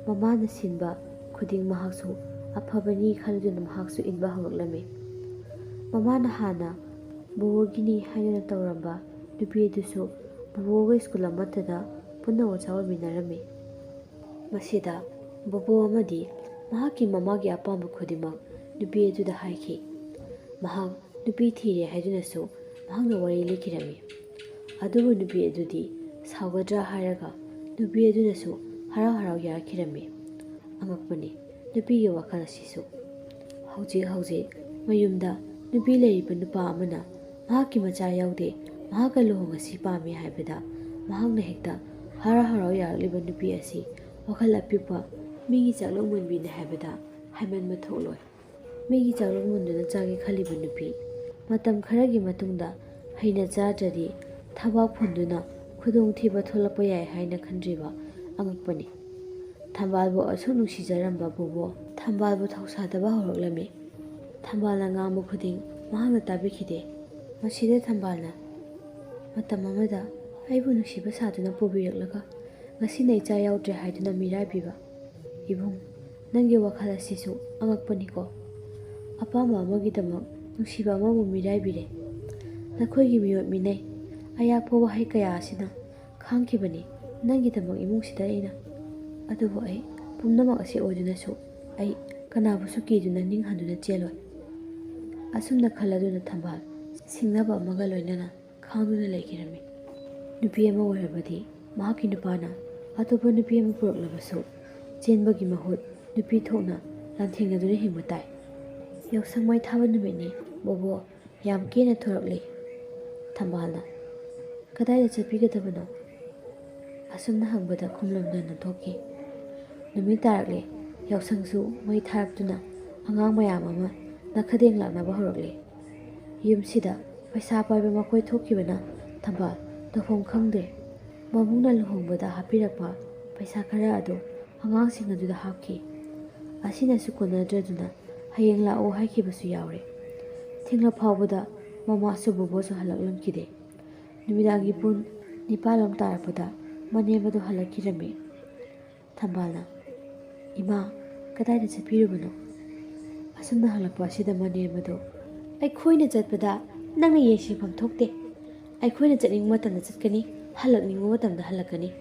ꯃꯃꯥꯅ ꯁꯤꯟꯕ ꯈꯨꯗꯤꯡ ꯃꯍꯥꯛꯁꯨ ꯑꯐꯕꯅꯤ ꯈꯜꯗꯨꯅ ꯃꯍꯥꯛꯁꯨ ꯏꯟꯕ ꯍꯧꯔꯛꯂꯝꯃꯤ꯫ ꯃꯃꯥꯅ ꯍꯥꯟꯅ ꯕꯣꯕꯣꯒꯤꯅꯤ ꯍꯥꯏꯗꯨꯅ ꯇꯧꯔꯝꯕ ꯅꯨꯄꯤ ꯑꯗꯨꯁꯨ ꯕꯣꯕꯣꯒ ꯁ꯭ꯀꯨꯜ ꯑꯃꯠꯇꯗ ꯄꯨꯟꯅ ꯑꯣꯖꯥ ꯑꯣꯏꯃꯤꯟꯅꯔꯝꯃꯤ꯫ ꯃꯁꯤꯗ ꯕꯣꯕꯣ ꯑꯃꯗꯤ ꯃꯍꯥꯛꯀꯤ ꯃꯃꯥꯒꯤ ꯑꯄꯥꯝꯕ ꯈꯨꯗꯤꯡꯃꯛ ꯅꯨꯄꯤ ꯑꯗꯨꯗ ꯍꯥꯏꯈꯤ꯫ ꯃꯍꯥꯛ ꯅꯨꯄꯤ ꯊꯤꯔꯦ ꯍꯥꯏꯗꯨꯅꯁꯨ ꯃꯍꯥꯛꯅ ꯋꯥꯔꯤ ꯂꯤꯈꯤꯔꯝꯃꯤ꯫ ꯑꯗꯨꯕꯨ ꯅꯨꯄꯤ ꯑꯗꯨꯗꯤ ꯁꯥꯎꯒꯗ꯭ꯔꯥ ꯍꯥꯏꯔꯒ ꯅꯨꯄꯤ ꯑꯗꯨꯅꯁꯨ ꯍꯔꯥꯎ ꯍꯔꯥꯎ ꯌꯥꯔꯛꯈꯤꯔꯝꯃꯤ꯫ ꯑꯉꯛꯄꯅꯤ ꯅꯨꯄꯤꯒꯤ ꯋꯥꯈꯜ ꯑꯁꯤꯁꯨ꯫ ꯍꯧꯖꯤꯛ ꯍꯧꯖꯤꯛ ꯃꯌꯨꯝꯗ ꯅꯨꯄꯤ ꯂꯩꯔꯤꯕ ꯅꯨꯄꯥ ꯑꯃꯅ ꯃꯍꯥꯛꯀꯤ ꯃꯆꯥ ꯌꯥꯎꯗꯦ, ꯃꯍꯥꯛꯀ ꯂꯨꯍꯣꯡꯉꯁꯤ ꯄꯥꯝꯃꯤ ꯍꯥꯏꯕꯗ ꯃꯍꯥꯛꯅ ꯍꯦꯛꯇ ꯍꯔꯥꯎ ꯍꯔꯥꯎ ꯌꯥꯔꯛꯂꯤꯕ ꯅꯨꯄꯤ ꯑꯁꯤ ꯋꯥꯈꯜ ꯑꯄꯤꯛꯄ, ꯃꯤꯒꯤ ꯆꯥꯛꯂꯧ ꯃꯨꯟꯕꯤꯅꯤ ꯍꯥꯏꯕꯗ ꯍꯥꯏꯃꯟꯕ ꯊꯣꯛꯂꯣꯏ꯫ ꯃꯤꯒꯤ ꯆꯥꯛꯂꯧ ꯃꯨꯟꯗꯨꯅ ꯆꯥꯒꯦ ꯈꯜꯂꯤꯕ ꯅꯨꯄꯤ ꯃꯇꯝ ꯈꯔꯒꯤ ꯃꯇꯨꯡꯗ ꯍꯩꯅ ꯆꯥꯗ꯭ꯔꯗꯤ ꯊꯕꯥꯛ ꯐꯨꯟꯗꯨꯅ ꯈꯨꯗꯣꯡꯊꯤꯕ ꯊꯣꯛꯂꯛꯄ ꯌꯥꯏ ꯍꯥꯏꯅ ꯈꯟꯗ꯭ꯔꯤꯕ ꯑꯉꯛꯄꯅꯤ꯫ ꯊꯝꯕꯥꯜꯕꯨ ꯑꯁꯨꯛ ꯅꯨꯡꯁꯤꯖꯔꯝꯕ ꯕꯣꯕꯣ ꯊꯝꯕꯥꯜꯕꯨ ꯊꯧꯁꯥꯗꯕ ꯍꯧꯔꯛꯂꯝꯃꯤ꯫ ꯊꯝꯕꯥꯜꯅ ꯉꯥꯡꯕ ꯈꯨꯗꯤꯡ ꯃꯍꯥꯛꯅ ꯇꯥꯕꯤꯈꯤꯗꯦ꯫ ꯃꯁꯤꯗ ꯊꯝꯕꯥꯜꯅ ꯃꯇꯝ ꯑꯃꯗ ꯑꯩꯕꯨ ꯅꯨꯡꯁꯤꯕ ꯁꯥꯗꯨꯅ ꯄꯨꯕꯤꯔꯛꯂꯒ ꯉꯁꯤꯅ ꯏꯆꯥ ꯌꯥꯎꯗ꯭ꯔꯦ ꯍꯥꯏꯗꯨꯅ ꯃꯤꯔꯥꯏꯕꯤꯕ꯫ ꯏꯕꯨꯡ, ꯅꯪꯒꯤ ꯋꯥꯈꯜ ꯑꯁꯤꯁꯨ ꯑꯉꯛꯄꯅꯤꯀꯣ꯫ ꯑꯄꯥꯝꯕ ꯑꯃꯒꯤꯗꯃꯛ ꯅꯨꯡꯁꯤꯕ ꯑꯃꯕꯨ ꯃꯤꯔꯥꯏꯕꯤꯔꯦ꯫ ꯅꯈꯣꯏꯒꯤ ꯃꯤꯑꯣꯠ ꯃꯤꯅꯩ, ꯑꯌꯥꯛꯄ ꯋꯥꯍꯩ ꯀꯌꯥ ꯑꯁꯤꯅ ꯈꯥꯡꯈꯤꯕꯅꯤ ꯅꯪꯒꯤꯗꯃꯛ ꯏꯃꯨꯡꯁꯤꯗ ꯑꯩꯅ꯫ ꯑꯗꯨꯕꯨ ꯑꯩ ꯄꯨꯝꯅꯃꯛ ꯑꯁꯤ ꯑꯣꯏꯗꯨꯅꯁꯨ ꯑꯩ ꯀꯅꯥꯕꯨꯁꯨ ꯀꯤꯗꯨꯅ ꯅꯤꯡ ꯍꯟꯗꯨꯅ ꯆꯦꯜꯂꯣꯏ꯫ ꯑꯁꯨꯝꯅ ꯈꯜꯂꯗꯨꯅ ꯊꯝꯕꯥꯜ ꯁꯤꯡꯅꯕ ꯑꯃꯒ ꯂꯣꯏꯅꯅ ꯈꯥꯡꯗꯨꯅ ꯂꯩꯈꯤꯔꯝꯃꯤ꯫ ꯅꯨꯄꯤ ꯑꯃ ꯑꯣꯏꯔꯕꯗꯤ ꯃꯍꯥꯛꯀꯤ ꯅꯨꯄꯥꯅ ꯑꯇꯣꯞꯄ ꯅꯨꯄꯤ ꯑꯃ ꯄꯨꯔꯛꯂꯕꯁꯨ ꯆꯦꯟꯕꯒꯤ ꯃꯍꯨꯠ ꯅꯨꯄꯤ ꯊꯣꯛꯅ ꯂꯥꯟꯊꯦꯡꯅꯗꯨꯅ ꯍꯤꯡꯕ ꯇꯥꯏ꯫ ꯌꯥꯎꯁꯪ ꯃꯩ ꯊꯥꯕ ꯅꯨꯃꯤꯠꯅꯤ꯫ ꯕꯣꯕꯣ ꯌꯥꯝ ꯀꯦꯅ ꯊꯣꯔꯛꯂꯤ꯫ ꯊꯝꯕꯥꯜꯅ, "ꯀꯗꯥꯏꯗ ꯆꯠꯄꯤꯒꯗꯕꯅꯣ?" ꯑꯁꯨꯝꯅ ꯍꯪꯕꯗ ꯈꯨꯝꯂꯝꯗꯅ ꯊꯣꯛꯈꯤ꯫ ꯅꯨꯃꯤꯠ ꯇꯥꯔꯛꯂꯦ꯫ ꯌꯥꯎꯁꯪꯁꯨ ꯃꯩ ꯊꯥꯔꯛꯇꯨꯅ ꯑꯉꯥꯡ ꯃꯌꯥꯝ ꯑꯃ ꯅꯥꯈꯗꯦꯡ ꯂꯥꯛꯅꯕ ꯍꯧꯔꯛꯂꯦ꯫ ꯌꯨꯝꯁꯤꯗ ꯄꯩꯁꯥ ꯄꯥꯏꯕ ꯃꯈꯣꯏ ꯊꯣꯛꯈꯤꯕꯅ ꯊꯝꯕꯥꯜ ꯇꯧꯐꯝ ꯈꯪꯗ꯭ꯔꯦ꯫ ꯃꯕꯨꯡꯅ ꯂꯨꯍꯣꯡꯕꯗ ꯍꯥꯞꯄꯤꯔꯛꯄ ꯄꯩꯁꯥ ꯈꯔ ꯑꯗꯨ ꯑꯉꯥꯡꯁꯤꯡ ꯑꯗꯨꯗ ꯍꯥꯞꯈꯤ꯫ ꯑꯁꯤꯅꯁꯨ ꯀꯣꯟꯅꯗ꯭ꯔꯗꯨꯅ ꯍꯌꯦꯡ ꯂꯥꯛꯑꯣ ꯍꯥꯏꯈꯤꯕꯁꯨ ꯌꯥꯎꯔꯦ꯫ ꯊꯦꯡꯂ ꯐꯥꯎꯕꯗ ꯃꯃꯥꯁꯨ ꯕꯣꯕꯣꯁꯨ ꯍꯜꯂꯛꯂꯝꯈꯤꯗꯦ꯫ ꯅꯨꯃꯤꯗꯥꯡꯒꯤ ꯄꯨꯡ ꯅꯤꯄꯥꯜ ꯂꯣꯝ ꯇꯥꯔꯛꯄꯗ ꯃꯅꯦꯝꯕꯗꯨ ꯍꯜꯂꯛꯈꯤꯔꯝꯃꯤ꯫ ꯊꯝꯕꯥꯜꯅ, "ꯏꯃꯥ, ꯀꯗꯥꯏꯗ ꯆꯠꯄꯤꯔꯨꯕꯅꯣ?" ꯑꯁꯨꯝꯅ ꯍꯜꯂꯛꯄ ꯑꯁꯤꯗ ꯃꯅꯦꯝꯕꯗꯨ, "ꯑꯩꯈꯣꯏꯅ ꯆꯠꯄꯗ ꯅꯪꯅ ꯌꯦꯡꯁꯤꯟꯐꯝ ꯊꯣꯛꯇꯦ꯫ ꯑꯩꯈꯣꯏꯅ ꯆꯠꯅꯤꯡꯕ ꯃꯇꯝꯗ ꯆꯠꯀꯅꯤ, ꯍꯜꯂꯛꯅꯤꯡꯕ ꯃꯇꯝꯗ ꯍꯜꯂꯛꯀꯅꯤ꯫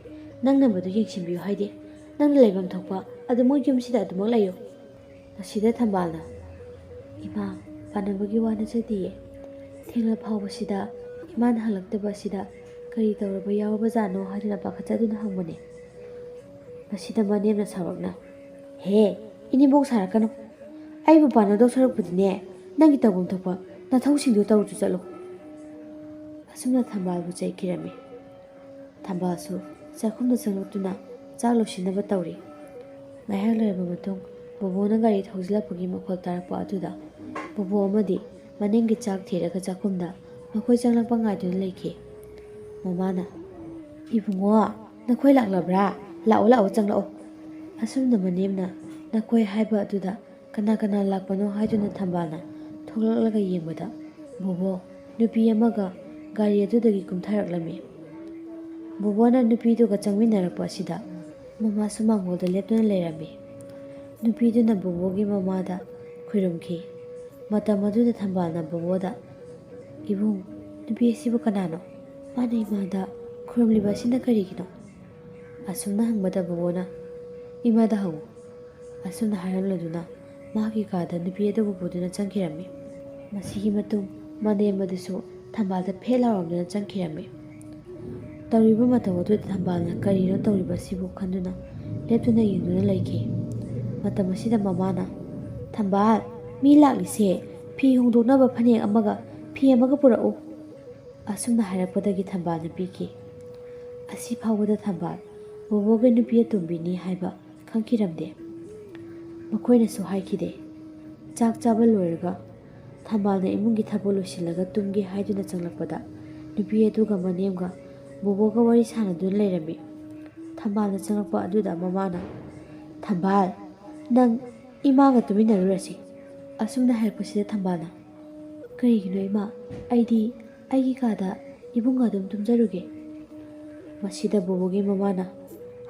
ꯅꯪꯅ ꯃꯗꯨ ꯌꯦꯡꯁꯤꯟꯕꯤꯌꯨ ꯍꯥꯏꯗꯦ꯫ ꯅꯪꯅ ꯂꯩꯐꯝ ꯊꯣꯛꯄ ꯑꯗꯨꯃꯛ ꯌꯨꯝꯁꯤꯗ ꯑꯗꯨꯃꯛ ꯂꯩꯌꯨ꯫" ꯑꯁꯤꯗ ꯊꯝꯕꯥꯜꯅ, "ꯏꯃꯥ, ꯄꯥꯟꯅꯕꯒꯤ ꯋꯥ ꯅꯠꯆꯗꯤꯌꯦ꯫ ꯊꯦꯡꯂ ꯐꯥꯎꯕꯁꯤꯗ ꯏꯃꯥꯅ ꯍꯜꯂꯛꯇꯕ ꯑꯁꯤꯗ ꯀꯔꯤ ꯇꯧꯔꯕ ꯌꯥꯎꯔꯕꯖꯥꯠꯅꯣ?" ꯍꯥꯏꯗꯨꯅ ꯄꯥꯈꯠꯆꯗꯨꯅ ꯍꯪꯕꯅꯦ꯫ ꯃꯁꯤꯗ ꯃꯅꯦꯝꯅ ꯁꯥꯎꯔꯛꯅ, "ꯍꯦ, ꯏꯅꯦꯝꯕꯣꯛ ꯁꯥꯔꯛꯀꯅꯨ꯫ ꯑꯩꯕꯨ ꯄꯥꯟꯅꯗꯧ ꯁꯔꯨꯛꯄꯨꯗꯤꯅꯦ, ꯅꯪꯒꯤ ꯇꯧꯐꯝ ꯊꯣꯛꯄ ꯅꯊꯧꯁꯤꯡꯗꯨ ꯇꯧꯔꯨꯆꯣ ꯆꯠꯂꯣ꯫" ꯑꯁꯨꯝꯅ ꯊꯝꯕꯥꯜꯕꯨ ꯆꯩꯈꯤꯔꯝꯃꯤ꯫ ꯊꯝꯕꯥꯜꯁꯨ ꯆꯥꯛꯈꯨꯝꯗ ꯆꯪꯂꯛꯇꯨꯅ ꯆꯥꯛ ꯂꯣꯏꯁꯤꯟꯅꯕ ꯇꯧꯔꯤ꯫ ꯉꯥꯏꯍꯥꯛ ꯂꯩꯔꯕ ꯃꯇꯨꯡ ꯕꯣꯕꯣꯅ ꯒꯥꯔꯤ ꯊꯧꯖꯤꯜꯂꯛꯄꯒꯤ ꯃꯈꯣꯜ ꯇꯥꯔꯛꯄ ꯑꯗꯨꯗ ꯕꯣꯕꯣ ꯑꯃꯗꯤ ꯃꯅꯤꯡꯒꯤ ꯆꯥꯛ ꯊꯤꯔꯒ ꯆꯥꯛꯈꯨꯝꯗ ꯃꯈꯣꯏ ꯆꯪꯂꯛꯄ ꯉꯥꯏꯗꯨꯅ ꯂꯩꯈꯤ꯫ ꯃꯃꯥꯅ, "ꯏꯕꯨꯡꯉꯣ, ꯅꯈꯣꯏ ꯂꯥꯛꯂꯕ꯭ꯔꯥ? ꯂꯥꯛꯑꯣ, ꯂꯥꯛꯑꯣ, ꯆꯪꯂꯛꯑꯣ꯫" ꯑꯁꯨꯝꯅ ꯃꯅꯦꯝꯅ "ꯅꯈꯣꯏ" ꯍꯥꯏꯕ ꯑꯗꯨꯗ ꯀꯅꯥ ꯀꯅꯥ ꯂꯥꯛꯄꯅꯣ ꯍꯥꯏꯗꯨꯅ ꯊꯝꯕꯥꯜꯅ ꯊꯣꯛꯂꯛꯂꯒ ꯌꯦꯡꯕꯗ, ꯕꯣꯕꯣ ꯅꯨꯄꯤ ꯑꯃꯒ ꯒꯥꯔꯤ ꯑꯗꯨꯗꯒꯤ ꯀꯨꯝꯊꯔꯛꯂꯝꯃꯤ꯫ ꯕꯣꯕꯣꯅ ꯅꯨꯄꯤꯗꯨꯒ ꯆꯪꯃꯤꯟꯅꯔꯛꯄ ꯑꯁꯤꯗ ꯃꯃꯥꯁꯨ ꯃꯥꯡꯒꯣꯜꯗ ꯂꯦꯞꯇꯨꯅ ꯂꯩꯔꯝꯃꯤ꯫ ꯅꯨꯄꯤꯗꯨꯅ ꯕꯣꯕꯣꯒꯤ ꯃꯃꯥꯗ ꯈꯨꯔꯨꯝꯈꯤ꯫ ꯃꯇꯝ ꯑꯗꯨꯗ ꯊꯝꯕꯥꯜꯅ ꯕꯣꯕꯣꯗ, "ꯏꯕꯨꯡ, ꯅꯨꯄꯤ ꯑꯁꯤꯕꯨ ꯀꯅꯥꯅꯣ? ꯃꯥꯅ ꯏꯃꯥꯗ ꯈꯨꯔꯨꯝꯂꯤꯕ ꯑꯁꯤꯅ ꯀꯔꯤꯒꯤꯅꯣ?" ꯑꯁꯨꯝꯅ ꯍꯪꯕꯗ ꯕꯣꯕꯣꯅ, "ꯏꯃꯥꯗ ꯍꯪꯉꯨ꯫" ꯑꯁꯨꯝꯅ ꯍꯥꯏꯔꯝꯂꯗꯨꯅ ꯃꯍꯥꯛꯀꯤ ꯀꯥꯗ ꯅꯨꯄꯤ ꯑꯗꯨꯕꯨ ꯄꯨꯗꯨꯅ ꯆꯪꯈꯤꯔꯝꯃꯤ꯫ ꯃꯁꯤꯒꯤ ꯃꯇꯨꯡ ꯃꯅꯦꯝꯕꯗꯨꯁꯨ ꯊꯝꯕꯥꯜꯗ ꯐꯦꯠ ꯂꯥꯎꯔꯝꯗꯨꯅ ꯆꯪꯈꯤꯔꯝꯃꯤ꯫ ꯇꯧꯔꯤꯕ ꯃꯇꯧ ꯑꯗꯨꯗ ꯊꯝꯕꯥꯜꯅ ꯀꯔꯤꯅꯣ ꯇꯧꯔꯤꯕꯁꯤꯕꯨ ꯈꯟꯗꯨꯅ ꯂꯦꯞꯇꯨꯅ ꯌꯦꯡꯗꯨꯅ ꯂꯩꯈꯤ꯫ ꯃꯇꯝ ꯑꯁꯤꯗ ꯃꯃꯥꯅ, "ꯊꯝꯕꯥꯜ, ꯃꯤ ꯂꯥꯛꯂꯤꯁꯦ, ꯐꯤ ꯍꯣꯡꯗꯣꯛꯅꯕ ꯐꯅꯦꯛ ꯑꯃꯒ ꯐꯤ ꯑꯃꯒ ꯄꯨꯔꯛꯎ," ꯑꯁꯨꯝꯅ ꯍꯥꯏꯔꯛꯄꯗꯒꯤ ꯊꯝꯕꯥꯜꯅ ꯄꯤꯈꯤ꯫ ꯑꯁꯤ ꯐꯥꯎꯕꯗ ꯊꯝꯕꯥꯜ ꯕꯣꯕꯣꯒꯤ ꯅꯨꯄꯤ ꯑꯇꯣꯝꯕꯤꯅꯤ ꯍꯥꯏꯕ ꯈꯪꯈꯤꯔꯝꯗꯦ꯫ ꯃꯈꯣꯏꯅꯁꯨ ꯍꯥꯏꯈꯤꯗꯦ꯫ ꯆꯥꯛ ꯆꯥꯕ ꯂꯣꯏꯔꯒ ꯊꯝꯕꯥꯜꯅ ꯏꯃꯨꯡꯒꯤ ꯊꯕꯛ ꯂꯣꯏꯁꯤꯜꯂꯒ ꯇꯨꯝꯒꯦ ꯍꯥꯏꯗꯨꯅ ꯆꯪꯂꯛꯄꯗ, ꯅꯨꯄꯤ ꯑꯗꯨꯒ ꯃꯅꯦꯝꯒ ꯕꯣꯕꯣꯒ ꯋꯥꯔꯤ ꯁꯥꯟꯅꯗꯨꯅ ꯂꯩꯔꯝꯃꯤ꯫ ꯊꯝꯕꯥꯜꯅ ꯆꯪꯂꯛꯄ ꯑꯗꯨꯗ ꯃꯃꯥꯅ, "ꯊꯝꯕꯥꯜ, ꯅꯪ ꯏꯃꯥꯒ ꯇꯨꯃꯤꯟꯅꯔꯨꯔꯁꯤ," ꯑꯁꯨꯝꯅ ꯍꯥꯏꯔꯛꯄꯁꯤꯗ ꯊꯝꯕꯥꯜꯅ, "ꯀꯔꯤꯒꯤꯅꯣ ꯏꯃꯥ? ꯑꯩꯗꯤ ꯑꯩꯒꯤ ꯀꯥꯗ ꯏꯕꯨꯡꯒ ꯑꯗꯨꯝ ꯇꯨꯝꯖꯔꯨꯒꯦ꯫" ꯃꯁꯤꯗ ꯕꯣꯕꯣꯒꯤ ꯃꯃꯥꯅ,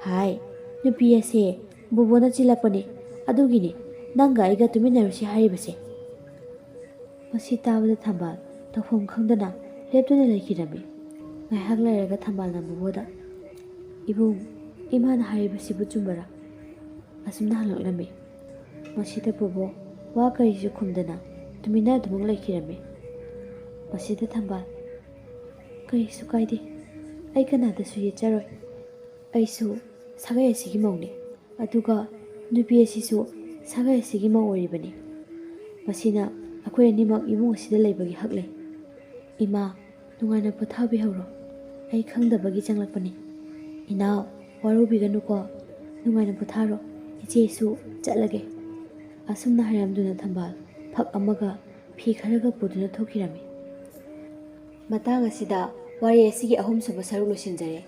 "ꯍꯥꯏ, ꯅꯨꯄꯤ ꯑꯁꯦ ꯕꯣꯕꯣꯅ ꯆꯤꯜꯂꯛꯄꯅꯦ, ꯑꯗꯨꯒꯤꯅꯦ ꯅꯪꯒ ꯑꯩꯒ ꯇꯨꯃꯤꯟꯅꯔꯨꯁꯤ ꯍꯥꯏꯔꯤꯕꯁꯦ꯫" ꯃꯁꯤ ꯇꯥꯕꯗ ꯊꯝꯕꯥꯜ ꯇꯧꯐꯝ ꯈꯪꯗꯅ ꯂꯦꯞꯇꯨꯅ ꯂꯩꯈꯤꯔꯝꯃꯤ꯫ ꯉꯥꯏꯍꯥꯛ ꯂꯩꯔꯒ ꯊꯝꯕꯥꯜꯅ ꯕꯣꯕꯣꯗ, "ꯏꯕꯨꯡ, ꯏꯃꯥꯅ ꯍꯥꯏꯔꯤꯕꯁꯤꯕꯨ ꯆꯨꯝꯕꯔꯥ?" ꯑꯁꯨꯝꯅ ꯍꯪꯂꯛꯂꯝꯃꯤ꯫ ꯃꯁꯤꯗ ꯕꯣꯕꯣ ꯋꯥ ꯀꯔꯤꯁꯨ ꯈꯨꯝꯗꯅ ꯇꯨꯃꯤꯟꯅ ꯑꯗꯨꯃꯛ ꯂꯩꯈꯤꯔꯝꯃꯤ꯫ ꯃꯁꯤꯗ ꯊꯝꯕꯥꯜ, "ꯀꯔꯤꯁꯨ ꯀꯥꯏꯗꯦ, ꯑꯩ ꯀꯅꯥꯗꯁꯨ ꯌꯦꯠꯆꯔꯣꯏ꯫ ꯑꯩꯁꯨ ꯁꯥꯒꯩ ꯑꯁꯤꯒꯤ ꯃꯧꯅꯤ, ꯑꯗꯨꯒ ꯅꯨꯄꯤ ꯑꯁꯤꯁꯨ ꯁꯥꯒꯩ ꯑꯁꯤꯒꯤ ꯃꯧ ꯑꯣꯏꯔꯤꯕꯅꯤ꯫ ꯃꯁꯤꯅ ꯑꯩꯈꯣꯏ ꯑꯅꯤꯃꯛ ꯏꯃꯨꯡ ꯑꯁꯤꯗ ꯂꯩꯕꯒꯤ ꯍꯛ ꯂꯩ꯫ ꯏꯃꯥ, ꯅꯨꯡꯉꯥꯏꯅ ꯄꯣꯊꯥꯕꯤꯍꯧꯔꯣ꯫ ꯑꯩ ꯈꯪꯗꯕꯒꯤ ꯆꯪꯂꯛꯄꯅꯤ꯫ ꯏꯅꯥꯎ, ꯋꯥꯔꯧꯕꯤꯒꯅꯨꯀꯣ꯫ ꯅꯨꯡꯉꯥꯏꯅ ꯄꯣꯊꯥꯔꯣ꯫ ꯏꯆꯦꯁꯨ ꯆꯠꯂꯒꯦ꯫" ꯑꯁꯨꯝꯅ ꯍꯥꯏꯔꯝꯗꯨꯅ ꯊꯝꯕꯥꯜ ꯐꯛ ꯑꯃꯒ ꯐꯤ ꯈꯔꯒ ꯄꯨꯗꯨꯅ ꯊꯣꯛꯈꯤꯔꯝꯃꯤ꯫ ꯃꯇꯥꯡ ꯑꯁꯤꯗ ꯋꯥꯔꯤ ꯑꯁꯤꯒꯤ ꯑꯍꯨꯝꯁꯨꯕ ꯁꯔꯨꯛ ꯂꯣꯏꯁꯤꯟꯖꯔꯦ꯫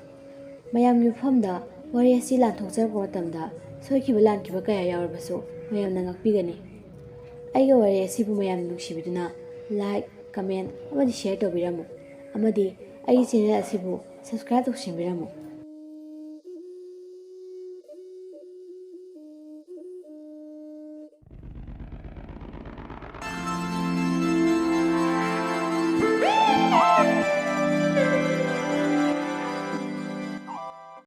ꯃꯌꯥꯝꯒꯤ ꯃꯐꯝꯗ ꯋꯥꯔꯤ ꯑꯁꯤ ꯂꯥꯟꯊꯣꯛꯆꯔꯛꯄ ꯃꯇꯝꯗ ꯁꯣꯏꯈꯤꯕ ꯂꯥꯟꯈꯤꯕ ꯀꯌꯥ ꯌꯥꯎꯔꯕꯁꯨ ꯃꯌꯥꯝꯅ ꯉꯥꯛꯄꯤꯒꯅꯤ꯫ ꯑꯩꯒꯤ ꯋꯥꯔꯤ ꯑꯁꯤꯕꯨ ꯃꯌꯥꯝꯅ ꯅꯨꯡꯁꯤꯕꯤꯗꯨꯅ like, comment ꯑꯃꯗꯤ share ꯇꯧꯕꯤꯔꯝꯃꯨ, ꯑꯃꯗꯤ ꯑꯩꯒꯤ channel ꯑꯁꯤꯕꯨ subscribe ꯇꯧꯁꯤꯟꯕꯤꯔꯝꯃꯨ꯫